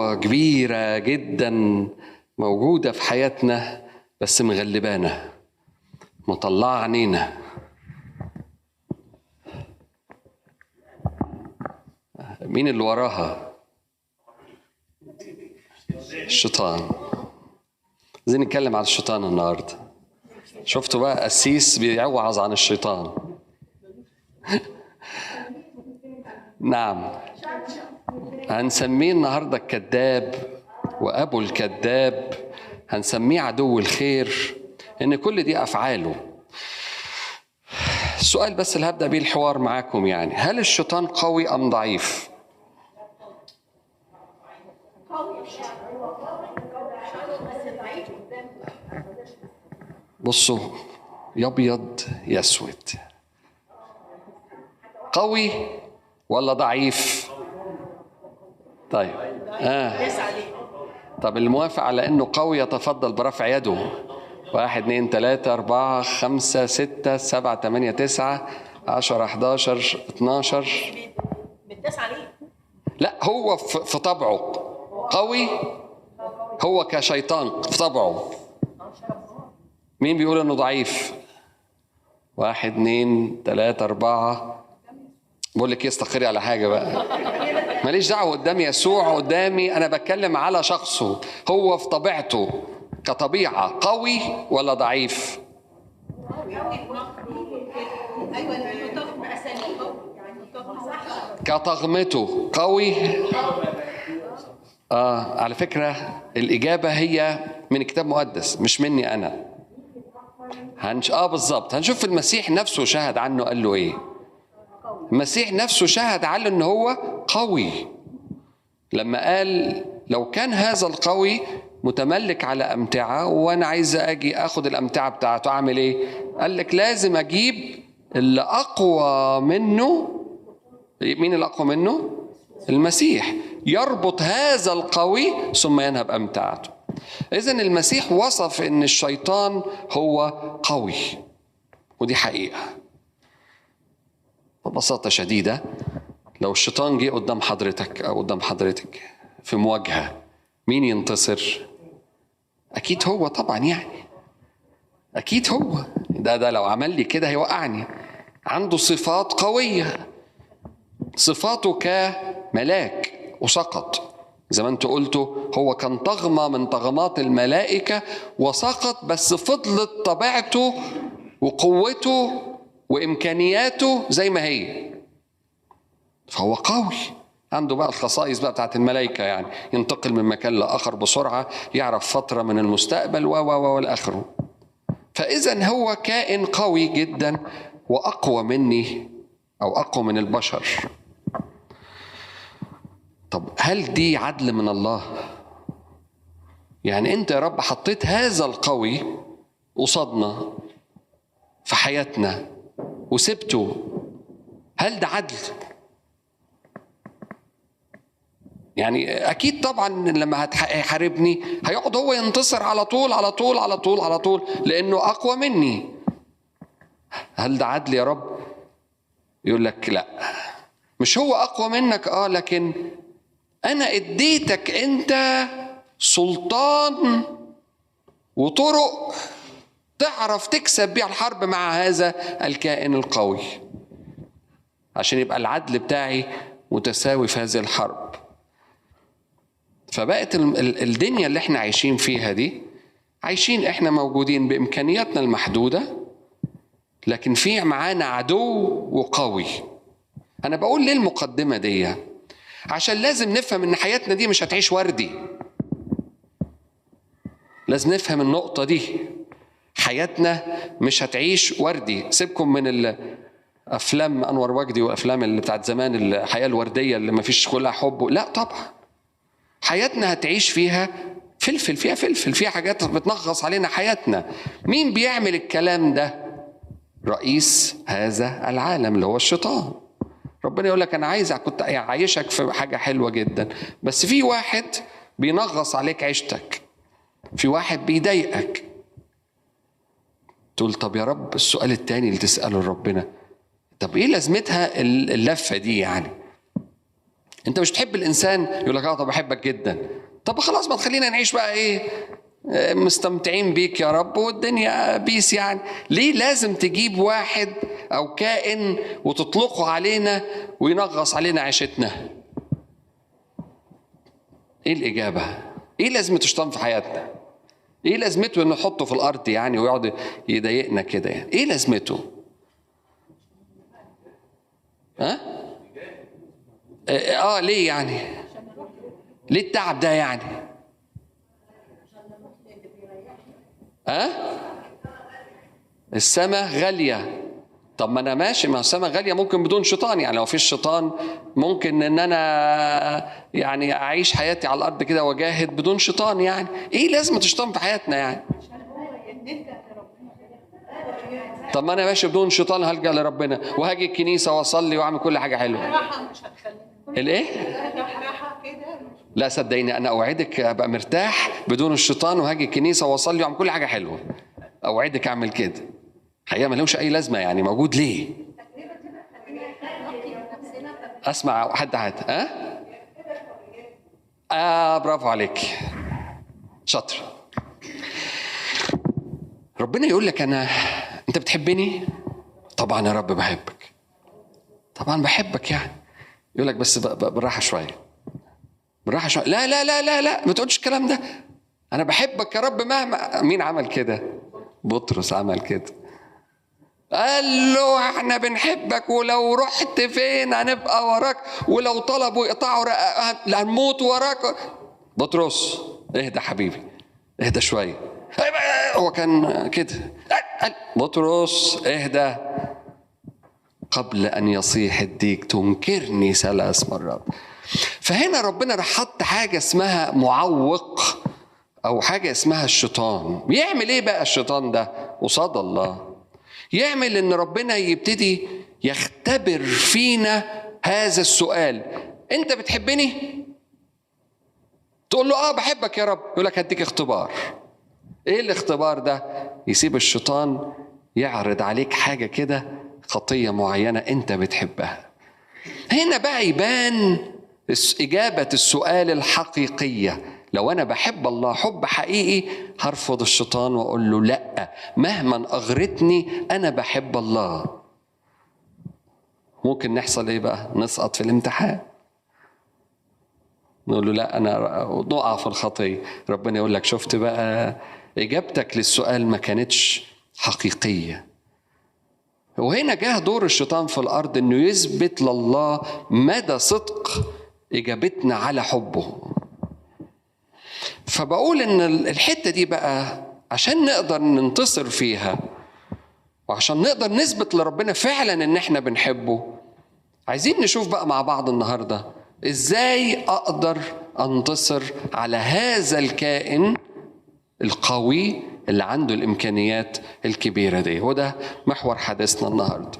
قوة كبيرة جدا موجودة في حياتنا بس مغلبانا، مطلعة عينينا. مين اللي وراها؟ الشيطان. عايزين نتكلم على الشيطان النهارده. شفتوا بقى قسيس بيوعظ عن الشيطان. نعم، هنسميه النهارده الكذاب وابو الكذاب، هنسميه عدو الخير، ان كل دي افعاله. السؤال بس اللي هبدأ بيه الحوار معاكم، يعني هل الشيطان قوي ام ضعيف؟ بصوا، يا ابيض يا اسود، قوي ولا ضعيف؟ طيب طب الموافق على انه قوي يتفضل برفع يده. 1 2 3 4 5 6 7 8 9 10 11 12. لا، هو في طبعه قوي، هو كشيطان في طبعه. مين بيقول انه ضعيف؟ 1 2 3 4. بقول لك استقري على حاجة بقى، ماليش دعوه قدام يسوع، قدامي انا بتكلم على شخصه، هو في طبيعته كطبيعه قوي ولا ضعيف؟ كطغمته قوي. على فكرة الاجابة هي من كتاب مقدس، مش مني انا. بالظبط. هنشوف المسيح نفسه شهد عنه، قال له ايه؟ المسيح نفسه شهد عنه ان هو قوي، لما قال لو كان هذا القوي متملك على أمتعة وأنا عايز أجي أخد الأمتعة بتاعته أعمل إيه؟ قال لك لازم أجيب اللي أقوى منه. مين اللي أقوى منه؟ المسيح. يربط هذا القوي ثم ينهب أمتعته. إذن المسيح وصف إن الشيطان هو قوي، ودي حقيقة ببساطة شديدة. لو الشيطان جه قدام حضرتك أو قدام حضرتك في مواجهة، مين ينتصر؟ أكيد هو طبعا، يعني أكيد هو. ده لو عمل لي كده هيوقعني. عنده صفات قوية، صفاته كملاك وسقط زي ما انتوا قلتوا، هو كان طغمة من طغمات الملائكة وسقط، بس فضلت طبيعته وقوته وإمكانياته زي ما هي، فهو قوي. عنده بقى الخصائص بقى بتاعت الملائكة، يعني ينتقل من مكان لآخر بسرعة، يعرف فترة من المستقبل و و و الآخرة. فإذا هو كائن قوي جدا وأقوى مني أو أقوى من البشر. طب هل دي عدل من الله؟ يعني أنت يا رب حطيت هذا القوي قصادنا في حياتنا وسبته، هل ده عدل؟ يعني أكيد طبعا لما هيحاربني هيقعد هو ينتصر على طول على طول على طول على طول لأنه أقوى مني. هل ده عدل يا رب؟ يقول لك لا، مش هو أقوى منك، لكن أنا اديتك أنت سلطان وطرق تعرف تكسب بيها الحرب مع هذا الكائن القوي، عشان يبقى العدل بتاعي متساوي في هذه الحرب. فبقت الدنيا اللي احنا عايشين فيها دي، عايشين احنا موجودين بإمكانياتنا المحدودة، لكن في معانا عدو وقوي. أنا بقول ليه المقدمة دي؟ عشان لازم نفهم إن حياتنا دي مش هتعيش وردي. لازم نفهم النقطة دي، حياتنا مش هتعيش وردي. سيبكم من الأفلام أنور وجدي وأفلام اللي بتاعت زمان، الحياة الوردية اللي ما فيش كلها حب. لا طبعا، حياتنا هتعيش فيها فلفل، فيها فلفل، فيها حاجات بتنغص علينا حياتنا. مين بيعمل الكلام ده؟ رئيس هذا العالم اللي هو الشيطان. ربنا يقول لك أنا عايز كنت أعيشك في حاجة حلوة جدا، بس في واحد بينغص عليك عيشتك، في واحد بيضايقك. تقول طب يا رب، السؤال التاني اللي تسأله لربنا، طب إيه لازمتها اللفة دي يعني؟ انت مش تحب الانسان؟ يقول لك اه طب بحبك جدا. طب خلاص ما تخلينا نعيش بقى ايه مستمتعين بيك يا رب والدنيا peace يعني. ليه لازم تجيب واحد او كائن وتطلقه علينا وينغص علينا عيشتنا؟ ايه الاجابة؟ ايه لازمه الشيطان في حياتنا؟ ايه لازمته ان نحطه في الارض يعني ويقعد يضايقنا كده يعني؟ ايه لازمته؟ ها؟ اه ليه يعني؟ ليه التعب ده يعني؟ ها؟ السماء غالية. طب ما انا ماشي، ما السماء غالية ممكن بدون شيطان يعني. لو فيش شيطان ممكن ان انا يعني اعيش حياتي على الارض كده واجاهد بدون شيطان يعني. ايه لازمة الشيطان في حياتنا يعني؟ طب ما انا ماشي بدون شيطان هلجأ لربنا وهاجي الكنيسة واصلي واعمل كل حاجة حلوة. الايه؟ لا صدقيني انا اوعدك ابقى مرتاح بدون الشيطان وهاجي الكنيسة واصلي واعمل كل حاجة حلوة. اوعدك اعمل كده. حقيقة ما لهوش اي لازمه يعني، موجود ليه؟ اسمع حد حد ها؟ برافو عليك، شاطر. ربنا يقول لك انا، انت بتحبني؟ طبعا يا رب بحبك، طبعا بحبك يعني. يقول لك بس بالراحة شوية، بالراحة شوية. لا لا لا لا لا، ما تقولش الكلام ده، انا بحبك يا رب مهما. مين عمل كده؟ بطرس عمل كده. قال له احنا بنحبك ولو رحت فين هنبقى وراك، ولو طلبوا يقطعوا هنموت وراك. بطرس اهدى حبيبي، اهدى شوية. هو كان كده. بطرس اهدى، قبل ان يصيح الديك تنكرني 3 مرات. فهنا ربنا راح حط حاجة اسمها معوق او حاجة اسمها الشيطان. يعمل ايه بقى الشيطان ده قصاد الله؟ يعمل ان ربنا يبتدي يختبر فينا هذا السؤال: انت بتحبني؟ تقول له اه بحبك يا رب. يقول لك هديك اختبار. ايه الاختبار ده؟ يسيب الشيطان يعرض عليك حاجة كده، خطية معينة انت بتحبها. هنا بقى يبان إجابة السؤال الحقيقية. لو أنا بحب الله حب حقيقي هرفض الشيطان وأقول له لأ، مهما أغرتني أنا بحب الله. ممكن نحصل إيه بقى؟ نسقط في الامتحان، نقول له لأ أنا، نقع في الخطية. ربنا يقول لك شفت بقى، إجابتك للسؤال ما كانتش حقيقية. وهنا جه دور الشيطان في الأرض إنه يثبت لله مدى صدق إجابتنا على حبه. فبقول إن الحتة دي بقى عشان نقدر ننتصر فيها وعشان نقدر نثبت لربنا فعلا إن إحنا بنحبه، عايزين نشوف بقى مع بعض النهاردة إزاي أقدر أنتصر على هذا الكائن القوي اللي عنده الإمكانيات الكبيرة دي. هو ده محور حديثنا النهاردة.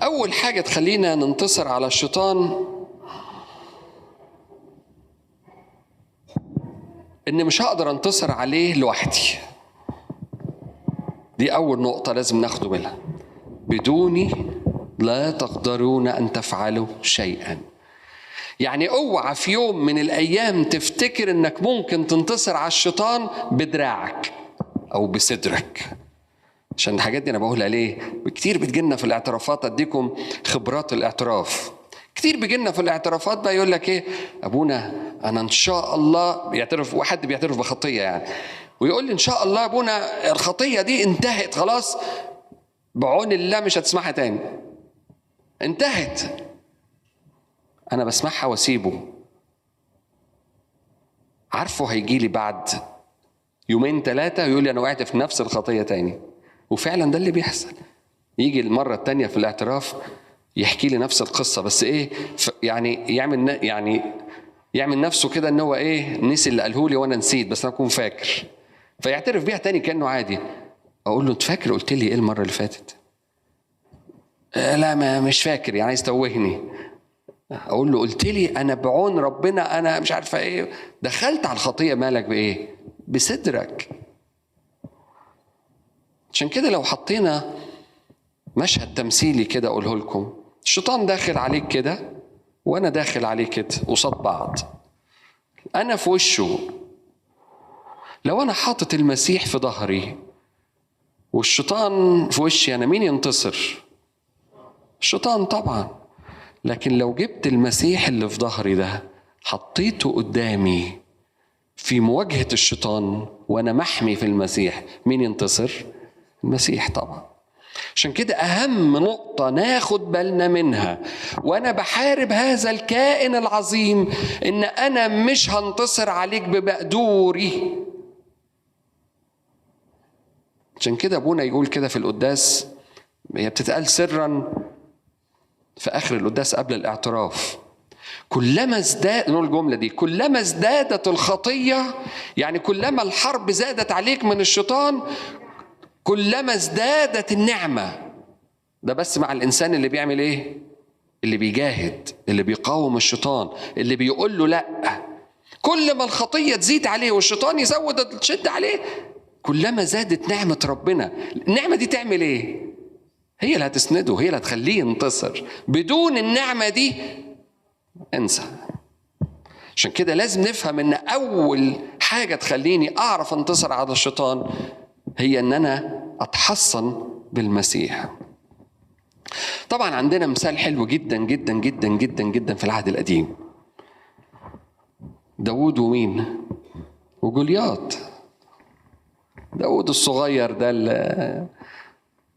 أول حاجة تخلينا ننتصر على الشيطان إن مش هقدر أنتصر عليه لوحدي. دي أول نقطة لازم ناخده بالها. بدوني لا تقدرون أن تفعلوا شيئا. يعني اوعى في يوم من الأيام تفتكر إنك ممكن تنتصر على الشيطان بدراعك أو بصدرك. عشان الحاجات دي أنا بقولها ليه؟ كتير بتجيلنا في الاعترافات، أديكم خبرات الاعتراف. كتير بيجيلنا في الاعترافات بقى يقول لك إيه؟ أبونا أنا إن شاء الله، بيعترف واحد بيعترف بخطية يعني، ويقول لي إن شاء الله أبونا الخطية دي انتهت خلاص، بعون الله مش هتسمعها تاني، انتهت. أنا بسمعها واسيبه. عارفه هيجي لي بعد يومين 3 ويقول لي أنا وقعت في نفس الخطية تاني. وفعلا ده اللي بيحصل. يجي المرة التانية في الاعتراف يحكي لي نفس القصة، بس إيه يعني يعمل نفسه كده إن هو إيه نسي اللي قاله لي وأنا نسيت، بس أنا أكون فاكر. فيعترف بيها تاني كأنه عادي. أقول له أنت فاكر قلت لي إيه المرة اللي فاتت؟ لا ما مش فاكر، يعني عايز توهني. اقول له قلت لي انا بعون ربنا انا مش عارفه ايه، دخلت على الخطية مالك بايه؟ بصدرك. عشان كده لو حطينا مشهد تمثيلي كده اقوله لكم، الشيطان داخل عليك كده وانا داخل عليه كده قصاد بعض، انا في وشه. لو انا حاطط المسيح في ظهري والشيطان في وشي انا، مين ينتصر؟ الشيطان طبعا. لكن لو جبت المسيح اللي في ظهري ده حطيته قدامي في مواجهة الشيطان وانا محمي في المسيح، مين ينتصر؟ المسيح طبعا. عشان كده أهم نقطة ناخد بالنا منها وأنا بحارب هذا الكائن العظيم، إن أنا مش هنتصر عليك بمقدوري. عشان كده أبونا يقول كده في القداس، هي بتتقال سرا في آخر القداس قبل الاعتراف، كلما ازداد، نقول الجملة دي، كلما ازدادت الخطية، يعني كلما الحرب زادت عليك من الشيطان، كلما ازدادت النعمة. ده بس مع الإنسان اللي بيعمل إيه؟ اللي بيجاهد، اللي بيقاوم الشيطان، اللي بيقول له لأ. كل ما الخطية تزيد عليه والشيطان يزود الشد عليه، كلما زادت نعمة ربنا. النعمة دي تعمل إيه؟ هي اللي هتسنده، هي اللي هتخليه ينتصر. بدون النعمة دي انسى. عشان كده لازم نفهم إن أول حاجة تخليني أعرف أنتصر على الشيطان هي أن أنا أتحصن بالمسيح. طبعا عندنا مثال حلو جدا جدا جدا جدا جدا في العهد القديم، داود ومين؟ وجولياط. داود الصغير ده اللي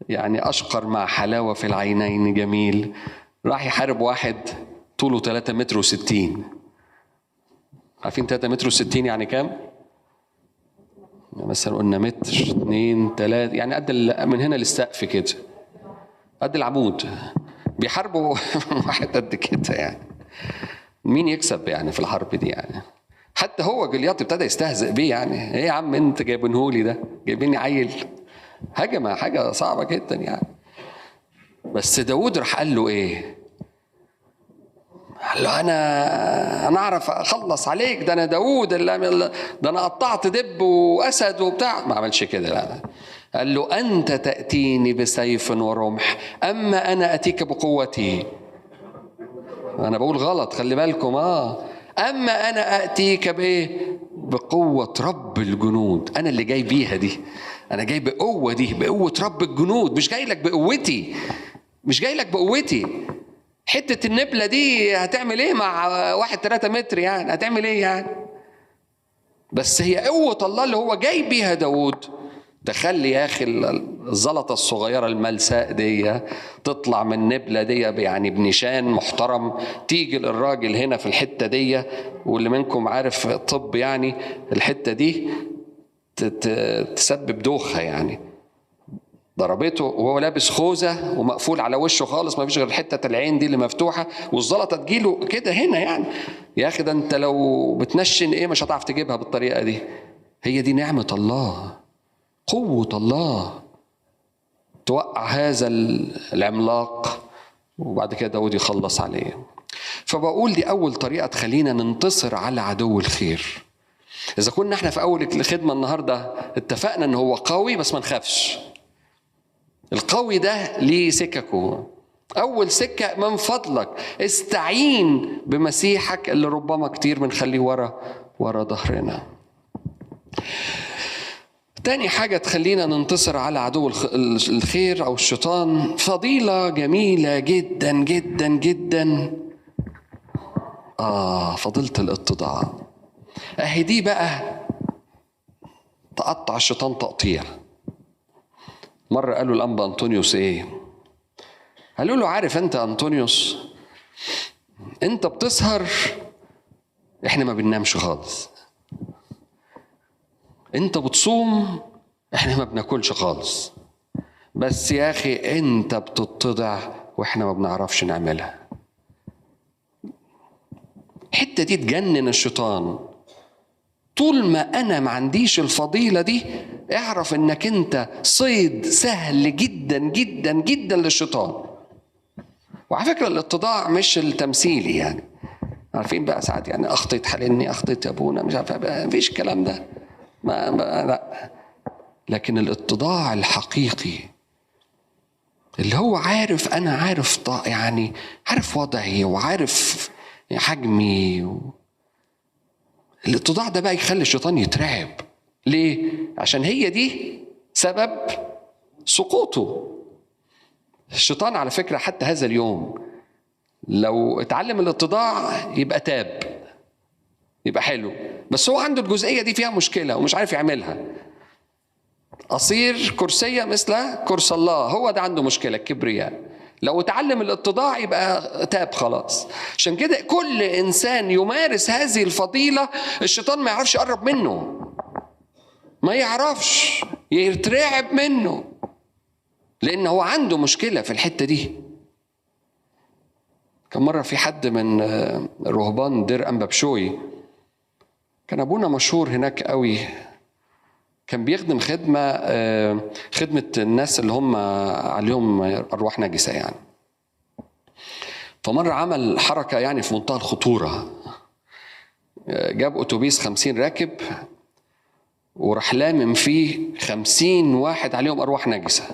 يعني أشقر مع حلاوة في العينين جميل، راح يحارب واحد طوله 3.60 متر. عارفين 3.60 متر يعني كام؟ مثلا قلنا متر 2 3، يعني قد من هنا للسقف كده، قد العمود. بيحاربوا واحد قد كده، يعني مين يكسب يعني في الحرب دي يعني؟ حتى هو جولياط ابتدى يستهزئ بيه، يعني ايه يا عم انت جايبينهولي ده؟ جايبيني عيل؟ هجمة حاجة صعبة جدا يعني. بس داود راح قال له ايه؟ قال له انا اعرف اخلص عليك، ده انا داود اللي ده انا قطعت دب واسد وبتاع. ما عملش كده، لا، قال له انت تاتيني بسيف ورمح، اما انا اتيك بقوتي. انا بقول غلط، خلي بالكم. اما انا اتيك بايه؟ بقوة رب الجنود. انا اللي جاي بيها دي، انا جاي بقوة دي، بقوة رب الجنود، مش جاي لك بقوتي، مش جاي لك بقوتي. حتة النبلة دي هتعمل ايه مع واحد 3 متر يعني؟ هتعمل ايه يعني؟ بس هي قوة الله اللي هو جاي بيها داود. تخلي يا اخي الزلطة الصغيرة الملساء دي تطلع من النبلة دي يعني بنشان محترم، تيجي للراجل هنا في الحتة دي، واللي منكم عارف طب يعني الحتة دي تسبب دوخة يعني. ضربته وهو لابس خوذة ومقفول على وشه خالص، ما فيش غير حتة العين دي اللي مفتوحة، والزلطة تجيله كده هنا يعني. يا أخي ده أنت لو بتنشن إيه مش هتعرف تجيبها بالطريقة دي. هي دي نعمة الله، قوة الله توقع هذا العملاق، وبعد كده داود يخلص عليه. فبقول دي أول طريقة تخلينا ننتصر على عدو الخير. إذا كنا احنا في أول الخدمة النهاردة اتفقنا إن هو قوي، بس ما نخافش. القوي ده ليه سككه. أول سكة، من فضلك استعين بمسيحك اللي ربما كتير بنخليه ورا ظهرنا. تاني حاجة تخلينا ننتصر على عدو الخير أو الشيطان، فضيلة جميلة جدا جدا جدا، فضيلة الاتضاع. أهي دي بقى تقطع الشيطان تقطيع. مرة قالوا الأنبا أنطونيوس إيه؟ قالوا له عارف أنت أنطونيوس، أنت بتسهر، إحنا ما بننامش خالص. أنت بتصوم، إحنا ما بناكلش خالص. بس يا أخي أنت بتتضع وإحنا ما بنعرفش نعملها. الحتة دي تجنن الشيطان. طول ما أنا ما عنديش الفضيلة دي، اعرف إنك أنت صيد سهل جدا جدا جدا للشيطان. وعلى فكرة الاتضاع مش التمثيلي يعني، عارفين بقى ساعات يعني أخطيت حللني، أخطيت يا أبونا، مش عارف، مفيش الكلام ده، ما لا. لكن الاتضاع الحقيقي اللي هو عارف أنا عارف، يعني عارف وضعي وعارف حجمي. الاتضاع ده بقى يخلي الشيطان يترعب. ليه؟ عشان هي دي سبب سقوطه. الشيطان على فكرة حتى هذا اليوم لو اتعلم الاتضاع يبقى تاب، يبقى حلو، بس هو عنده الجزئية دي فيها مشكلة ومش عارف يعملها. أصير كرسية مثل كرسي الله، هو ده عنده مشكلة، الكبرياء. لو اتعلم الاتضاع يبقى تاب خلاص. عشان كده كل إنسان يمارس هذه الفضيلة الشيطان ما يعرفش يقرب منه، ما يعرفش، يترعب منه، لأن هو عنده مشكلة في الحتة دي. كان مرة في حد من رهبان دير أنبا بشوي، كان أبونا مشهور هناك قوي، كان بيخدم خدمة الناس اللي هم عليهم أرواح نجسة يعني. فمرة عمل حركة يعني في منتهى الخطورة، جاب أتوبيس 50 راكب وراح لامم فيه 50 واحد عليهم أرواح نجسة،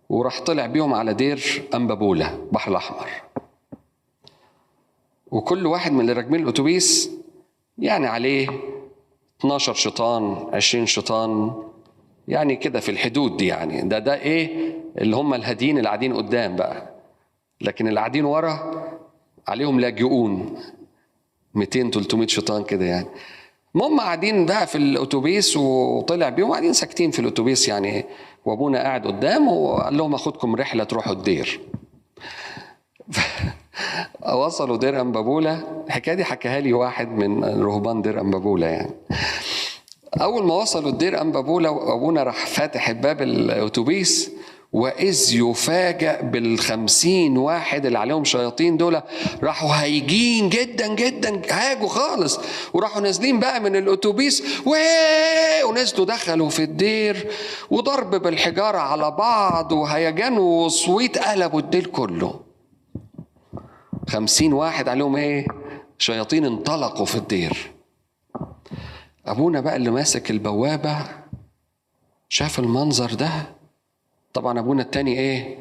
وراح طلع بيهم على دير أنبابولة بحر الأحمر. وكل واحد من اللي راكبين الأتوبيس يعني عليه 12 شيطان، 20 شيطان، يعني كده في الحدود دي يعني. ده ايه اللي هم الهاديين اللي قاعدين قدام بقى، لكن اللي قاعدين ورا عليهم لاجئون 200-300 شيطان كده يعني. المهم قاعدين بقى في الاتوبيس وطلع بيهم، قاعدين ساكتين في الاتوبيس يعني، وابونا قاعد قدام وقال لهم اخدكم رحله تروحوا الدير. وصلوا دير أنبابولة. الحكاية دي حكاها لي واحد من رهبان دير أنبابولة يعني. أول ما وصلوا الدير أنبابولة وأبونا راح فاتح باب الأتوبيس، وإذ يفاجأ بال50 واحد اللي عليهم شياطين دول، راحوا هايجين جدا جدا، هاجوا خالص، وراحوا نازلين بقى من الأتوبيس ونزلوا دخلوا في الدير، وضرب بالحجارة على بعض وهيجان وصويت، قلبوا الدير كله. 50 واحد عليهم ايه؟ شياطين، انطلقوا في الدير. ابونا بقى اللي ماسك البوابة شاف المنظر ده. طبعا ابونا التاني ايه؟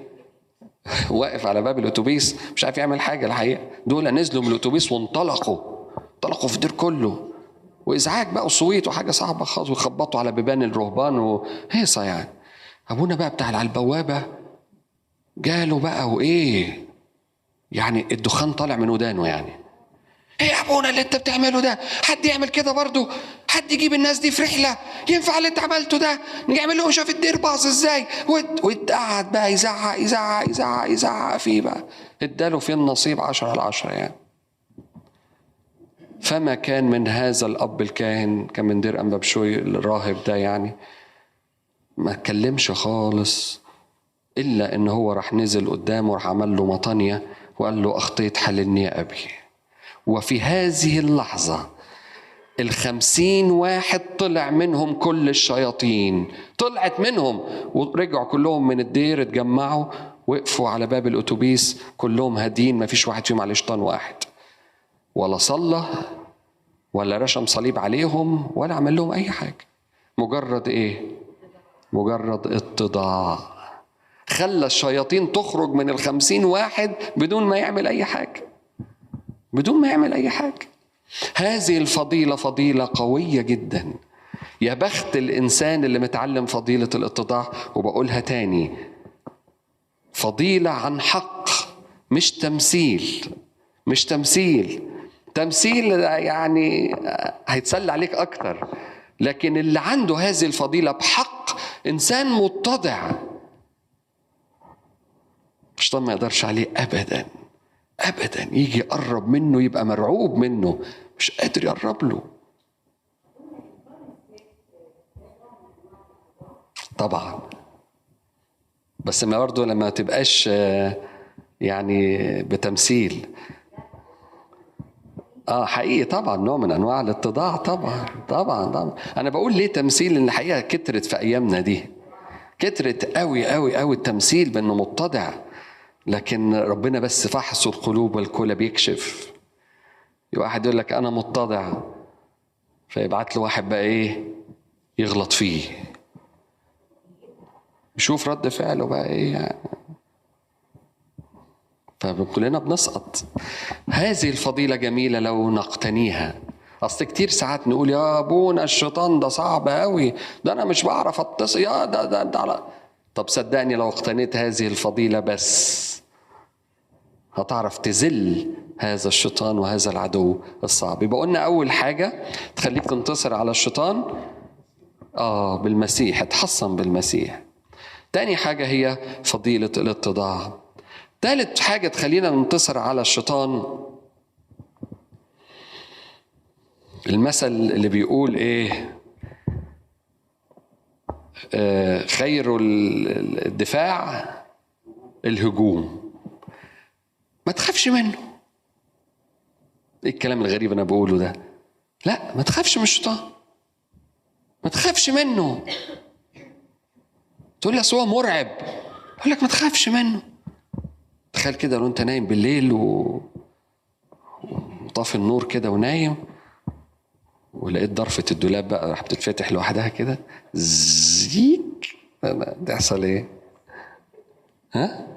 واقف على باب الاتوبيس مش عارف يعمل حاجة الحقيقة. دول نزلوا من الاتوبيس وانطلقوا، انطلقوا في الدير كله، وازعاج بقى وصويت وحاجة صعبة خالص، وخبطوا على بيبان الرهبان وهيصة يعني. ابونا بقى بتاع على البوابة جاله بقى وايه؟ يعني الدخان طالع من ودانه يعني. ايه يا ابونا اللي انت بتعمله ده؟ حد يعمل كده برضه؟ حد يجيب الناس دي في رحله؟ ينفع اللي انت عملته ده؟ نعمل لهم شاف الدير باظ ازاي؟ وقعد بقى يزعق يزعق يزعق يزعق فيه بقى، اداله في النصيب 10 على 10 يعني. فما كان من هذا الاب الكاهن، كان من دير أنبا بشوي الراهب ده يعني، ما اتكلمش خالص، الا ان هو راح نزل قدامه وراح عمل له مطانيه وقال له أخطيت حللني يا أبي. وفي هذه اللحظة 50 واحد طلع منهم كل الشياطين، طلعت منهم، ورجعوا كلهم من الدير، اتجمعوا وقفوا على باب الأتوبيس كلهم هادين، ما فيش واحد فيهم على شيطان واحد، ولا صلى ولا رشم صليب عليهم ولا عمل لهم أي حاجة. مجرد إيه؟ مجرد اتضاع خلى الشياطين تخرج من 50 واحد بدون ما يعمل أي حاجة، بدون ما يعمل أي حاجة. هذه الفضيلة فضيلة قوية جدا. يا بخت الإنسان اللي متعلم فضيلة الاتضاع. وبقولها تاني، فضيلة عن حق، مش تمثيل، مش تمثيل. تمثيل يعني هيتسلى عليك أكتر، لكن اللي عنده هذه الفضيلة بحق إنسان متضع، الشيطان ما يقدرش عليه أبدا أبدا. يجي يقرب منه يبقى مرعوب منه، مش قادر يقرب له. طبعا بس ما برضه لما تبقاش يعني بتمثيل حقيقي، طبعا نوع من انواع الاتضاع. طبعا طبعا طبعا. انا بقول ليه تمثيل؟ لان الحقيقة كترت في ايامنا دي، كترت قوي قوي قوي التمثيل بانه متضع، لكن ربنا بس فحص القلوب والكلى بيكشف. واحد يقول لك انا متضع، فيبعت له واحد بقى ايه يغلط فيه. شوف رد فعله بقى ايه يعني. فكلنا بنسقط. هذه الفضيلة جميلة لو نقتنيها. اصل كتير ساعات نقول يا ابونا الشيطان ده صعب قوي، ده انا مش بعرف اتصل، يا ده ده ده. طب صدقني لو اقتنيت هذه الفضيلة بس هتعرف تذل هذا الشيطان وهذا العدو الصعب. يبقى قلنا اول حاجة تخليك تنتصر على الشيطان بالمسيح، اتحصن بالمسيح. تاني حاجة هي فضيلة الاتضاع. تالت حاجة تخلينا ننتصر على الشيطان، المثل اللي بيقول ايه؟ خير الدفاع الهجوم. ما تخافش منه. ايه الكلام الغريب انا بقوله ده؟ لا، ما تخافش من الشيطان، ما تخافش منه. تقول لي اصل هو مرعب، اقول لك ما تخافش منه. تخيل كده لو انت نايم بالليل وطافي النور كده ونايم، ولقيت ضرفة الدولاب بقى راح بتتفتح لوحدها كده زيك، تحصل ايه؟ ها؟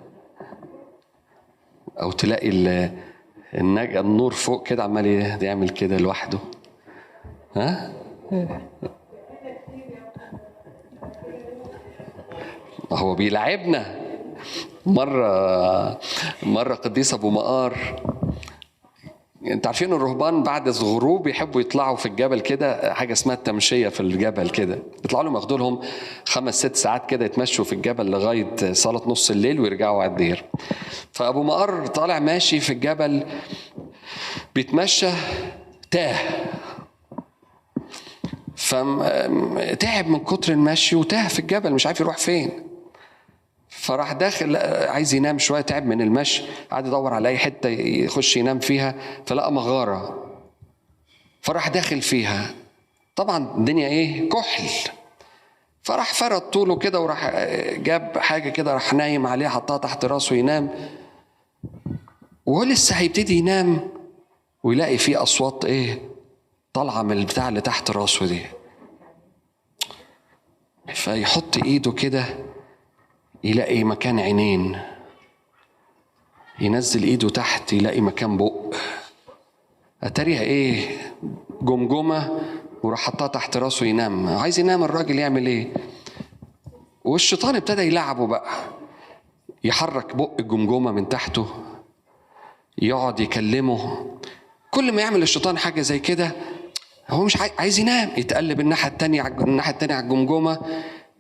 او تلاقي النور فوق كده عمال يعمل كده لوحده. ها؟ هو بيلعبنا. مرة قديس أبو مقار، انت عارفين الرهبان بعد الغروب يحبوا يطلعوا في الجبل كده، حاجة اسمها التمشية في الجبل كده، يطلعوا لهم ياخدوا لهم 5-6 ساعات كده يتمشوا في الجبل لغاية صلاة نص الليل ويرجعوا على الدير. فأبو مقار طالع ماشي في الجبل بيتمشى، تاه، فتعب من كتر المشي وتاه في الجبل، مش عارف يروح فين. فراح داخل عايز ينام شوية، تعب من المشي، قعد يدور على اي حتة يخش ينام فيها، فلقى مغارة فراح داخل فيها. طبعا الدنيا ايه؟ كحل. فراح فرد طوله كده وراح جاب حاجة كده، راح نايم عليها، حطها تحت راسه ينام. وهو لسه هيبتدي ينام ويلاقي فيه اصوات ايه طالعه من البتاع اللي تحت راسه دي. فيحط ايده كده يلاقي مكان عينين، ينزل ايده تحت يلاقي مكان بق، اتاريها ايه؟ جمجمه، وراح حطها تحت راسه ينام. عايز ينام الراجل يعمل ايه؟ والشيطان ابتدى يلعبه بقى، يحرك بق الجمجمة من تحته، يقعد يكلمه. كل ما يعمل الشيطان حاجة زي كده هو مش عايز ينام، يتقلب الناحية التانية الناحية التانية على الجمجمة،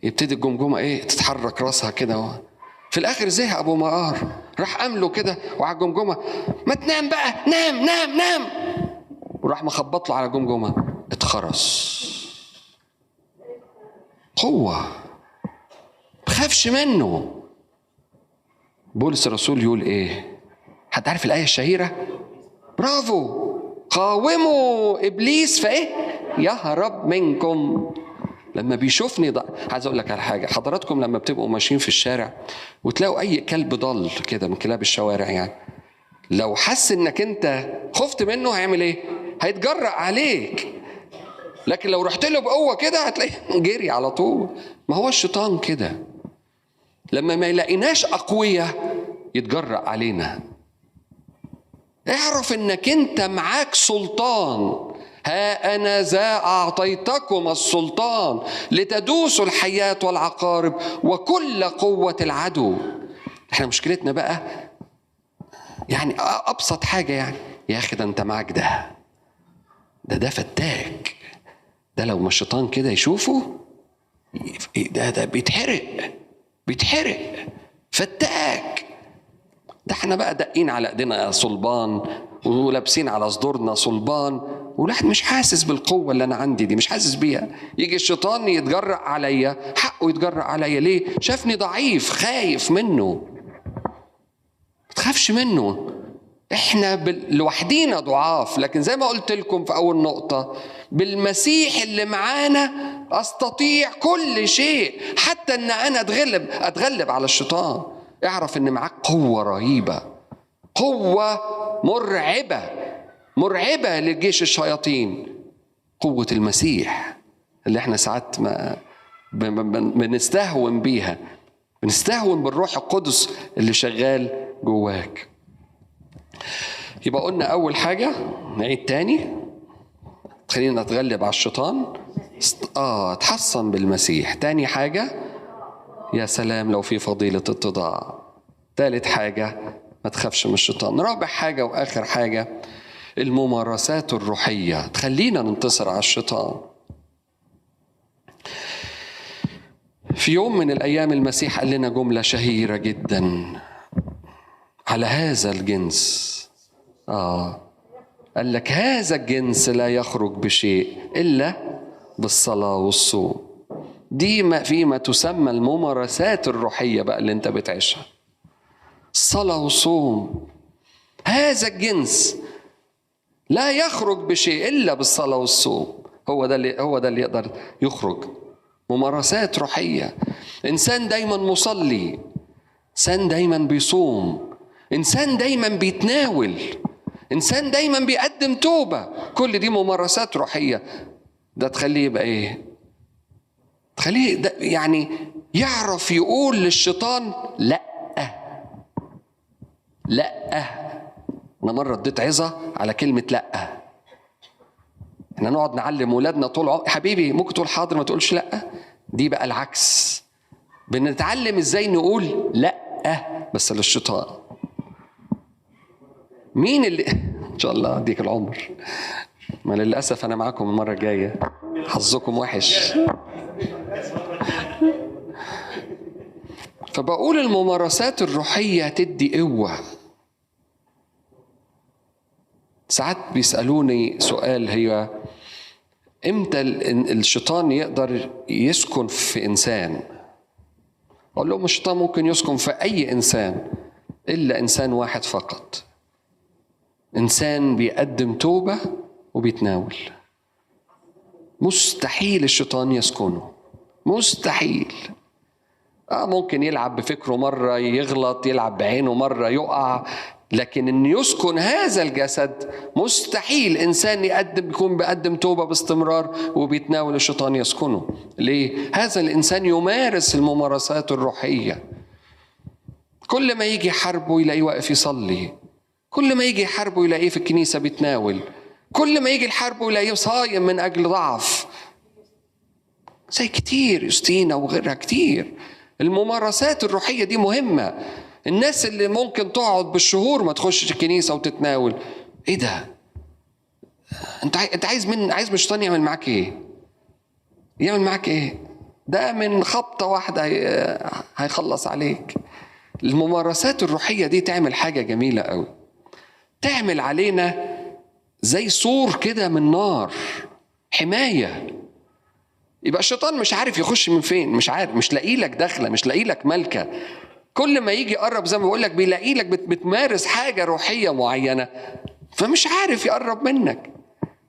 يبتدي الجمجمة ايه؟ تتحرك راسها كده. في الاخر زهق ابو مقار، راح قام له كده وعلى الجمجمة، ما تنام بقى، نام نام نام، وراح مخبط له على الجمجمة، اتخرس. قوة، ما خافش منه. بولس الرسول يقول ايه؟ حد عارف الايه الشهيرة؟ برافو، قاوموا ابليس فايه؟ يهرب منكم. لما بيشوفني عايز اقول لك على حاجة، حضراتكم لما بتبقوا ماشيين في الشارع وتلاقوا اي كلب ضل كده من كلاب الشوارع، يعني لو حس انك انت خفت منه هيعمل ايه؟ هيتجرأ عليك. لكن لو رحت له بقوة كده هتلاقيه جري على طول. ما هو الشيطان كده، لما ما يلاقيناش اقوياء يتجرأ علينا. اعرف انك انت معاك سلطان. ها أنا ذا أعطيتكم السلطان لتدوسوا الحياة والعقارب وكل قوة العدو. احنا مشكلتنا بقى يعني أبسط حاجة، يعني يا أخي ده أنت معاك ده ده فتاك، ده لو ما الشيطان كده يشوفه ده بيتحرق، بيتحرق، فتاك. ده احنا بقى دقين على ايدينا صلبان ولابسين على صدورنا صلبان، والواحد مش حاسس بالقوة اللي أنا عندي دي، مش حاسس بيها. يجي الشيطان يتجرأ عليا، حقه يتجرأ عليا ليه؟ شافني ضعيف خايف منه. ما تخافش منه، احنا لوحدينا ضعاف، لكن زي ما قلت لكم في أول نقطة، بالمسيح اللي معانا أستطيع كل شيء، حتى أن أنا أتغلب على الشيطان. اعرف أن معاك قوة رهيبة، قوة مرعبة، مرعبة لجيش الشياطين، قوة المسيح اللي احنا ساعات ما بنستهون بيها. بنستهون بالروح القدس اللي شغال جواك. يبقى قلنا أول حاجة، نعيد تاني، خلينا نتغلب على الشيطان، اتحصن بالمسيح. تاني حاجة، يا سلام لو في فضيلة اتضاع. تالت حاجة، ما تخافش من الشيطان. رابع حاجة وآخر حاجة، الممارسات الروحية تخلينا ننتصر على الشيطان. في يوم من الأيام المسيح قال لنا جملة شهيرة جدا على هذا الجنس. قال لك هذا الجنس لا يخرج بشيء إلا بالصلاة والصوم. دي ما فيما تسمى الممارسات الروحية بقى اللي انت بتعيشها، الصلاة والصوم. هذا الجنس لا يخرج بشيء إلا بالصلاة والصوم. هو ده اللي يقدر يخرج. ممارسات روحية. إنسان دايما مصلي، إنسان دايما بيصوم، إنسان دايما بيتناول، إنسان دايما بيقدم توبة. كل دي ممارسات روحية. ده تخليه يبقى إيه؟ تخليه ده يعني يعرف يقول للشيطان لأ لأ. أنا مرة اديت عظة على كلمة لأ. احنا نقعد نعلم ولادنا طول عمر، حبيبي ممكن تقول حاضر ما تقولش لأ. دي بقى العكس، بنتعلم ازاي نقول لأ بس للشيطان. مين اللي ان شاء الله اديك العمر، ما للاسف انا معاكم المرة الجاية، حظكم وحش. فبقول الممارسات الروحية تدي قوة. ساعات بيسالوني سؤال، هي امتى الشيطان يقدر يسكن في انسان؟ اقول لهم الشيطان ممكن يسكن في اي انسان الا انسان واحد فقط، انسان بيقدم توبه وبيتناول. مستحيل الشيطان يسكنه، مستحيل. ممكن يلعب بفكره مرة يغلط، يلعب بعينه مرة يقع، لكن ان يسكن هذا الجسد مستحيل. انسان يكون بيقدم توبه باستمرار وبيتناول الشيطان يسكنه. ليه؟ هذا الانسان يمارس الممارسات الروحية. كل ما يجي حربه يلاقيه واقف يصلي، كل ما يجي حربه يلاقيه في الكنيسة بيتناول، كل ما يجي الحرب يلاقيه صايم من اجل ضعف. زي كتير، يوستينا وغيرها كتير. الممارسات الروحية دي مهمة. الناس اللي ممكن تقعد بالشهور ما تخشش الكنيسة وتتناول، ايه ده؟ انت عايز من الشيطان يعمل معاك ايه؟ يعمل معاك ايه؟ ده من خبطه واحدة هيخلص عليك. الممارسات الروحية دي تعمل حاجة جميلة قوي، تعمل علينا زي سور كده من نار، حماية. يبقى الشيطان مش عارف يخش من فين، مش عارف، مش لاقي لك دخله، مش لاقي لك ملكه. كل ما يجي يقرب زي ما بقول لك بيلاقي لك بتمارس حاجة روحية معينة، فمش عارف يقرب منك،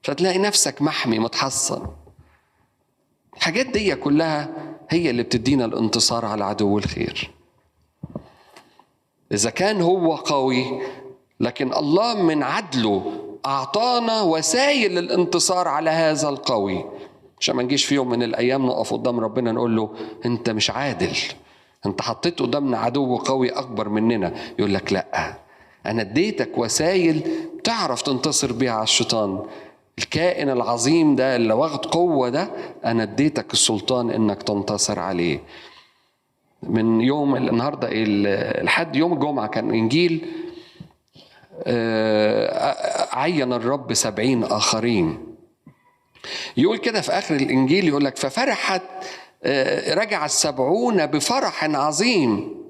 فتلاقي نفسك محمي متحصن. الحاجات دي كلها هي اللي بتدينا الانتصار على عدو الخير. إذا كان هو قوي، لكن الله من عدله أعطانا وسائل للانتصار على هذا القوي، عشان ما نجيش في يوم من الأيام نقف قدام ربنا نقول له أنت مش عادل، أنت حطيت قدامنا عدو قوي أكبر مننا. يقول لك لأ، أنا اديتك وسائل تعرف تنتصر بيها على الشيطان، الكائن العظيم ده اللي واخد قوة ده، أنا اديتك السلطان إنك تنتصر عليه. من يوم النهارده لحد يوم الجمعة كان إنجيل عين الرب 70 آخرين. يقول كده في آخر الإنجيل، يقول لك ففرحت، رجع 70 بفرح عظيم.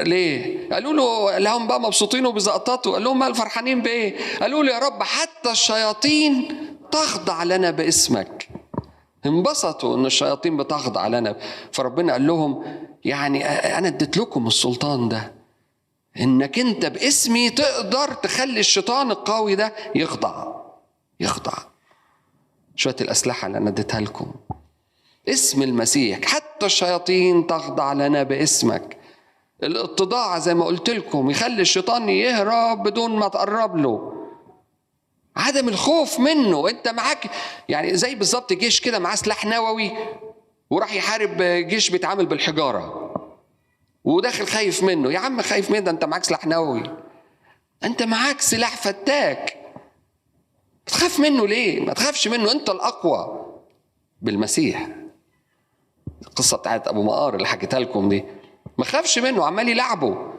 ليه؟ قالوا له لهم بقى مبسوطين وبزقططوا، قال لهم مال فرحانين بايه؟ قالوا له يا رب حتى الشياطين تخضع لنا باسمك. انبسطوا ان الشياطين بتخضع لنا، فربنا قال لهم يعني انا اديت لكم السلطان ده، انك انت باسمي تقدر تخلي الشيطان القوي ده يخضع، يخضع. شوية الأسلحة اللي انا اديتها لكم، اسم المسيح، حتى الشياطين تخضع لنا باسمك. الاتضاع زي ما قلت لكم يخلي الشيطان يهرب بدون ما تقرب له. عدم الخوف منه، انت معاك يعني زي بالظبط جيش كده معاه سلاح نووي وراح يحارب جيش بيتعامل بالحجارة. وداخل خايف منه. يا عم خايف منه؟ ده انت معاك سلاح نووي، انت معاك سلاح فتاك، تخاف منه ليه؟ ما تخافش منه، انت الاقوى بالمسيح. القصة بتاعت ابو مقار اللي حكيتها لكم دي، ما خافش منه، عمال يلعبه،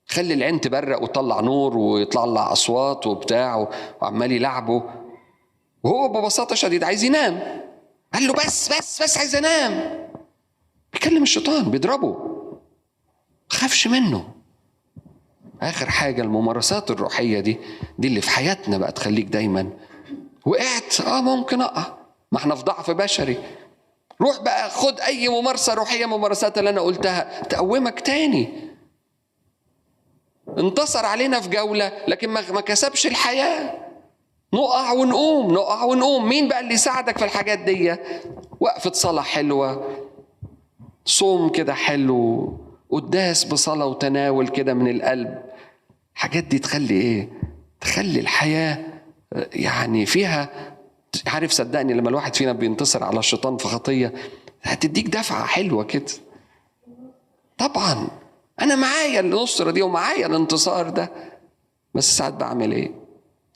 خلي العين تبرق وتطلع نور ويطلع اصوات وبتاع، وعمال يلعبه، وهو ببساطة شديدة عايز ينام. قال له بس بس بس عايز انام. بيكلم الشيطان، بيضربه، خافش منه. اخر حاجة الممارسات الروحية دي اللي في حياتنا بقى تخليك دايما وقعت، ممكن اقع، ما احنا في ضعف بشري. روح بقى خد اي ممارسة روحية، ممارسات اللي انا قلتها تقومك تاني. انتصر علينا في جولة لكن ما كسبش الحياة. نقع ونقوم، نقع ونقوم. مين بقى اللي يساعدك في الحاجات دي؟ وقفه صلاة حلوة، صوم كده حلو، قداس بصلاة وتناول كده من القلب. الحاجات دي تخلي ايه؟ تخلي الحياة يعني فيها، عارف، صدقني لما الواحد فينا بينتصر على الشيطان في خطية هتديك دفعة حلوة كده. طبعا أنا معايا النصرة دي ومعايا الانتصار ده، بس ساعات بعمل ايه؟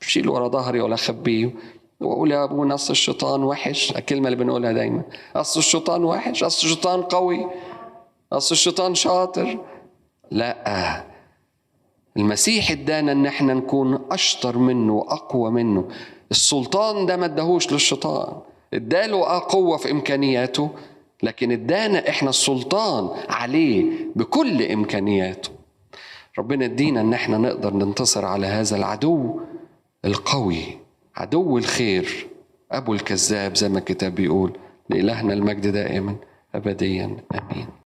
بشيل ورا ظهري ولا أخبيه وأقول يا أبونا أصل الشيطان وحش. الكلمة اللي بنقولها دايما، أصل الشيطان وحش، أصل الشيطان قوي، أصل الشيطان شاطر. لا، المسيح ادانا ان احنا نكون اشطر منه واقوى منه. السلطان ده ما اداهوش للشيطان، اداله قوة في امكانياته، لكن ادانا احنا السلطان عليه بكل امكانياته. ربنا ادينا ان احنا نقدر ننتصر على هذا العدو القوي، عدو الخير، ابو الكذاب زي ما الكتاب بيقول. لإلهنا المجد دائما أبديا، آمين.